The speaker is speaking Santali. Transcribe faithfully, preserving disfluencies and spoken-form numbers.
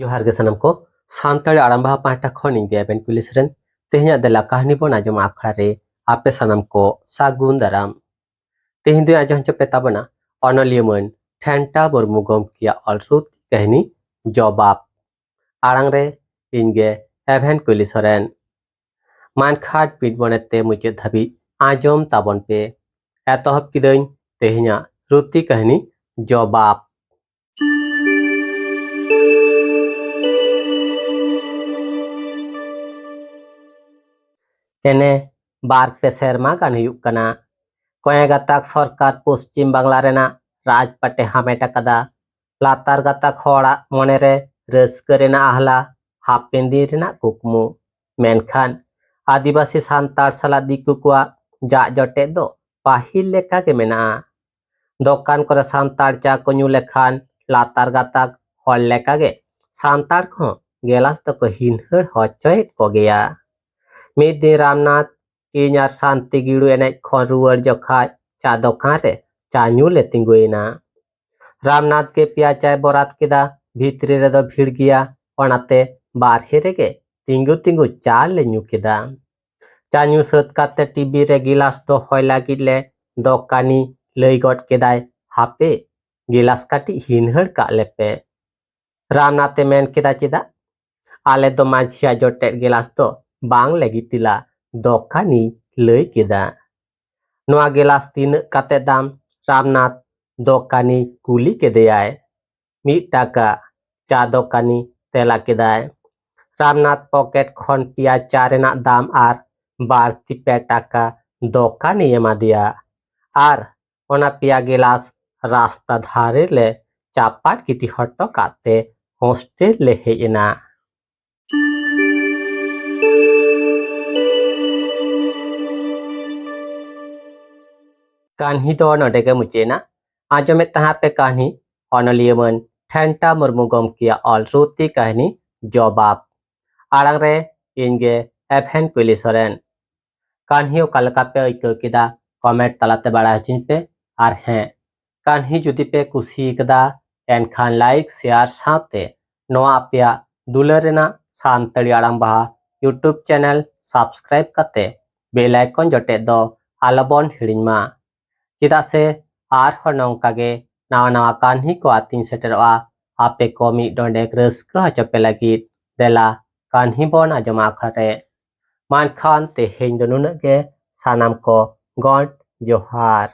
ᱡᱚᱦᱟᱨ ᱜᱮ ᱥᱟᱱᱟᱢ ᱠᱚ᱾ ᱥᱟᱱᱛᱟᱲᱤ ᱟᱲᱟᱝ ᱵᱟᱦᱟ ᱯᱟᱦᱴᱟ ᱠᱷᱚᱱ ᱤᱧ ᱜᱮ ᱮᱵᱷᱮᱱ ᱠᱩᱞᱤ ᱥᱚᱨᱮᱱ᱾ ᱛᱮᱦᱮᱧᱟᱜ ᱫᱮᱞᱟ ᱠᱟᱹᱦᱱᱤ ᱵᱚᱱ ᱟᱸᱡᱚᱢᱟ ᱟᱠᱷᱲᱟ ᱨᱮ᱾ ᱟᱯᱮ ᱥᱟᱱᱟᱢ ᱠᱚ ᱥᱟᱹᱜᱩᱱ ᱫᱟᱨᱟᱢ᱾ ᱛᱮᱦᱮᱧ ᱫᱚᱧ ᱟᱸᱡᱚᱢ ᱦᱚᱪᱚ ᱯᱮ ᱛᱟᱵᱚᱱᱟ ᱚᱱᱚᱞᱤᱭᱟᱹ ᱢᱟᱹᱱ ᱴᱷᱮᱱᱴᱟ ᱢᱩᱨᱢᱩ ᱜᱚᱢᱠᱮᱭᱟᱜ ᱚᱞ ᱨᱩᱛᱤ ᱠᱟᱹᱦᱱᱤ ᱡᱚᱵᱟᱵ᱾ ᱟᱲᱟᱝ ᱨᱮ ᱤᱧ ᱜᱮ ᱮᱵᱷᱮᱱ ᱠᱩᱞᱤ ᱥᱚᱨᱮᱱ᱾ ᱢᱟᱱᱠᱷᱟᱴ ᱯᱤᱴ ᱵᱚᱱᱮ ᱛᱮ ᱢᱩᱪᱟᱹᱫ ᱫᱷᱟᱹᱵᱤᱡ ᱟᱸᱡᱚᱢ ᱛᱟᱵᱚᱱ ᱯᱮ᱾ ᱮᱛᱚᱦᱚᱵ ᱠᱤᱫᱟᱹᱧ ᱛᱮᱦᱮᱧᱟᱜ ᱨᱩᱛᱤ ᱠᱟᱹᱦᱱᱤ ᱡᱚᱵᱟᱵ᱾ ᱮᱱᱮ ᱵᱟᱨ ᱯᱮ ᱥᱮᱨᱢᱟ ᱜᱟᱱ ᱦᱩᱭᱩᱜ ᱠᱟᱱᱟ, ᱠᱚᱭᱮ ᱜᱟᱛᱟᱠ ᱥᱚᱨᱠᱟᱨ ᱯᱚᱥᱪᱤᱢ ᱵᱟᱝᱞᱟ ᱨᱮᱱᱟᱜ ᱨᱟᱡᱽᱯᱟᱴᱮ ᱦᱟᱢᱮᱴ ᱟᱠᱟᱫᱟ᱾ ᱞᱟᱛᱟᱨ ᱜᱟᱛᱟᱠ ᱦᱚᱲᱟᱜ ᱢᱚᱱᱮᱨᱮ ᱨᱟᱹᱥᱠᱟᱹ ᱨᱮᱱᱟᱜ ᱟᱦᱞᱟ, ᱦᱟᱯᱮᱱ ᱫᱤᱱ ᱨᱮᱱᱟᱜ ᱠᱩᱠᱢᱩ᱾ ᱢᱮᱱᱠᱷᱟᱱ ᱟᱹᱫᱤᱵᱟᱹᱥᱤ ᱥᱟᱱᱛᱟᱲ ᱥᱟᱞᱟᱜ ᱫᱤᱠᱩ ᱠᱚᱣᱟᱜ ᱡᱟᱜ ᱡᱚᱴᱮᱫ ᱫᱚ ᱯᱟᱹᱦᱤᱞ ᱞᱮᱠᱟ ᱜᱮ ᱢᱮᱱᱟᱜᱼᱟ᱾ ᱫᱚᱠᱟᱱ ᱠᱚᱨᱮ ᱥᱟᱱᱛᱟᱲ ᱪᱟ ᱠᱚ ᱧᱩ ᱞᱮᱠᱷᱟᱱ ᱞᱟᱛᱟᱨ ᱜᱟᱛᱟᱠ ᱦᱚᱲ ᱞᱮᱠᱟ ᱜᱮ ᱥᱟᱱᱛᱟᱲ ᱠᱚᱦᱚᱸ ᱜᱮᱞᱟᱥ ᱫᱚᱠᱚ ᱦᱤᱱᱦᱟᱹᱲ ᱦᱚᱪᱚᱭᱮᱫ ᱠᱚᱜᱮᱭᱟ᱾ ᱢᱤᱫ ᱫᱤᱱ ᱨᱟᱢᱱᱟᱛᱷ ᱤᱧ ᱟᱨ ᱥᱟᱱᱛᱤ ᱜᱤᱲᱩ ᱮᱱᱮᱡ ᱠᱷᱚᱱ ᱨᱩᱣᱟᱹᱲ ᱡᱚᱠᱷᱟᱡ ᱪᱟ ᱫᱚᱠᱟᱱ ᱨᱮ ᱪᱟ ᱧᱩ ᱞᱮ ᱛᱤᱸᱜᱩᱭᱮᱱᱟ᱾ ᱨᱟᱢᱱᱟᱛᱷ ᱜᱮ ᱯᱮᱭᱟ ᱪᱟᱭ ᱵᱚᱨᱟᱫ ᱠᱮᱫᱟ᱾ ᱵᱷᱤᱛᱨᱤ ᱨᱮᱫᱚ ᱵᱷᱤᱲ ᱜᱮᱭᱟ, ᱚᱱᱟᱛᱮ ᱵᱟᱨᱦᱮ ᱨᱮᱜᱮ ᱛᱤᱸᱜᱩ ᱛᱤᱸᱜᱩ ᱪᱟ ᱞᱮ ᱧᱩ ᱠᱮᱫᱟ᱾ ᱪᱟ ᱧᱩ ᱥᱟᱹᱛ ᱠᱟᱛᱮ ᱴᱤᱵᱤ ᱨᱮ ᱜᱤᱞᱟᱥ ᱫᱚᱦᱚᱭ ᱞᱟᱹᱜᱤᱫ ᱞᱮ ᱫᱚᱠᱟᱱᱤ ᱞᱟᱹᱭ ᱜᱚᱫ ᱠᱮᱫᱟᱭ, "ᱦᱟᱯᱮ, ᱜᱤᱞᱟᱥ ᱠᱟᱹᱴᱤᱡ ᱦᱤᱱᱦᱟᱹᱲ ᱠᱟᱜ ᱞᱮᱯᱮ᱾" ᱨᱟᱢᱱᱟᱛᱷ ᱮ ᱢᱮᱱ ᱠᱮᱫᱟ, "ᱪᱮᱫᱟᱜ? ᱟᱞᱮ ᱫᱚ ᱢᱟᱹᱡᱷᱤᱭᱟᱜ ᱡᱚᱴᱮᱫ ᱜᱮᱞᱟᱥ ᱫᱚ ᱵᱟᱝ ᱞᱮ ᱜᱤᱛᱤᱞᱟ," ᱫᱚᱠᱟᱱᱤ ᱞᱟᱹᱭ ᱠᱮᱫᱟ᱾ "ᱱᱚᱣᱟ ᱜᱮᱞᱟᱥ ᱛᱤᱱᱟᱹᱜ ᱠᱟᱛᱮ ᱫᱟᱢ?" ᱨᱟᱢᱱᱟᱛᱷ ᱫᱚᱠᱟᱱᱤ ᱠᱩᱞᱤ ᱠᱮᱫᱮᱭᱟᱭ᱾ "ᱢᱤᱫ ᱴᱟᱠᱟ," ᱪᱟ ᱫᱚᱠᱟᱱᱤ ᱛᱮᱞᱟ ᱠᱮᱫᱟᱭ᱾ ᱨᱟᱢᱱᱟᱛᱷ ᱯᱚᱠᱮᱴ ᱠᱷᱚᱱ ᱯᱮᱭᱟ ᱪᱟ ᱨᱮᱱᱟᱜ ᱫᱟᱢ ᱟᱨ ᱵᱟᱹᱲᱛᱤ ᱯᱮ ᱴᱟᱠᱟ ᱫᱚᱠᱟᱱᱤ ᱮᱢᱟ ᱫᱮᱭᱟ᱾ ᱟᱨ ᱚᱱᱟ ᱯᱮᱭᱟ ᱜᱮᱞᱟᱥ ᱨᱟᱥᱛᱟ ᱫᱷᱟᱨᱮ ᱞᱮ ᱪᱟᱯᱟᱫ ᱜᱤᱰᱤ ᱦᱚᱴᱚ ᱠᱟᱜ ᱛᱮ ᱦᱳᱥᱴᱮᱞ ᱞᱮ ᱦᱮᱡ ᱮᱱᱟ᱾ ᱠᱟᱹᱦᱱᱤ ᱫᱚ ᱱᱚᱰᱮ ᱜᱮ ᱢᱩᱪᱟᱹᱫ ᱮᱱᱟ᱾ ᱟᱸᱡᱚᱢᱮᱫ ᱛᱟᱦᱮᱸ ᱯᱮ ᱠᱟᱹᱦᱱᱤ ᱚᱱᱚᱞᱤᱭᱟᱹ ᱢᱟᱹᱱ ᱴᱷᱮᱱᱴᱟ ᱢᱩᱨᱢᱩ ᱜᱚᱢᱠᱮᱭᱟᱜ ᱚᱞ ᱨᱩᱛᱤ ᱠᱟᱹᱦᱱᱤ ᱡᱚᱵᱟᱵ᱾ ᱟᱲᱟᱝ ᱨᱮ ᱤᱧ ᱜᱮ ᱮᱵᱷᱮᱱ ᱠᱩᱞᱤ ᱥᱚᱨᱮᱱ᱾ ᱠᱟᱹᱦᱱᱤ ᱚᱠᱟ ᱞᱮᱠᱟ ᱯᱮ ᱟᱹᱭᱠᱟᱹᱣ ᱠᱮᱫᱟ, ᱠᱚᱢᱮᱱᱴ ᱛᱟᱞᱟᱛᱮ ᱵᱟᱲᱟᱭ ᱦᱚᱪᱚᱧ ᱯᱮ᱾ ᱟᱨ ᱦᱮᱸ, ᱠᱟᱹᱦᱱᱤ ᱡᱩᱫᱤ ᱯᱮ ᱠᱩᱥᱤ ᱠᱟᱫᱟ, ᱮᱱᱠᱷᱟᱱ ᱞᱟᱭᱤᱠ, ᱥᱮᱭᱟᱨ ᱥᱟᱶᱛᱮ ᱱᱚᱣᱟ ᱟᱯᱮᱭᱟᱜ ᱫᱩᱞᱟᱹᱲ ᱨᱮᱱᱟᱜ ᱥᱟᱱᱛᱟᱲᱤ ᱟᱲᱟᱝ ᱵᱟᱦᱟ YouTube channel subscribe ᱠᱟᱛᱮ bell icon ᱡᱚᱴᱮᱫ ᱫᱚ ᱟᱞᱚᱵᱚᱱ ᱦᱤᱲᱤᱧ ᱢᱟ᱾ ᱪᱮᱫᱟᱜ ᱥᱮ ᱟᱨᱦᱚᱸ ᱱᱚᱝᱠᱟ ᱜᱮ ᱱᱟᱣᱟ ᱱᱟᱣᱟ ᱠᱟᱹᱦᱱᱤ ᱠᱚ ᱟᱹᱛᱤᱧ ᱥᱮᱴᱮᱨᱚᱜᱼᱟ ᱟᱯᱮ ᱠᱚ ᱢᱤᱫ ᱰᱚᱸᱰᱮᱠ ᱨᱟᱹᱥᱠᱟᱹ ᱦᱚᱪᱚ ᱯᱮ ᱞᱟᱹᱜᱤᱫ᱾ ᱫᱮᱞᱟ ᱠᱟᱹᱦᱱᱤ ᱵᱚᱱ ᱟᱸᱡᱚᱢᱟ ᱟᱠᱷᱲᱟ ᱨᱮ᱾ ᱢᱟ ᱮᱱᱠᱷᱟᱱ ᱛᱮᱦᱮᱧ ᱫᱚ ᱱᱩᱱᱟᱹᱜ ᱜᱮ᱾ ᱥᱟᱱᱟᱢ ᱠᱚ ᱜᱚᱰ ᱡᱚᱦᱟᱨ᱾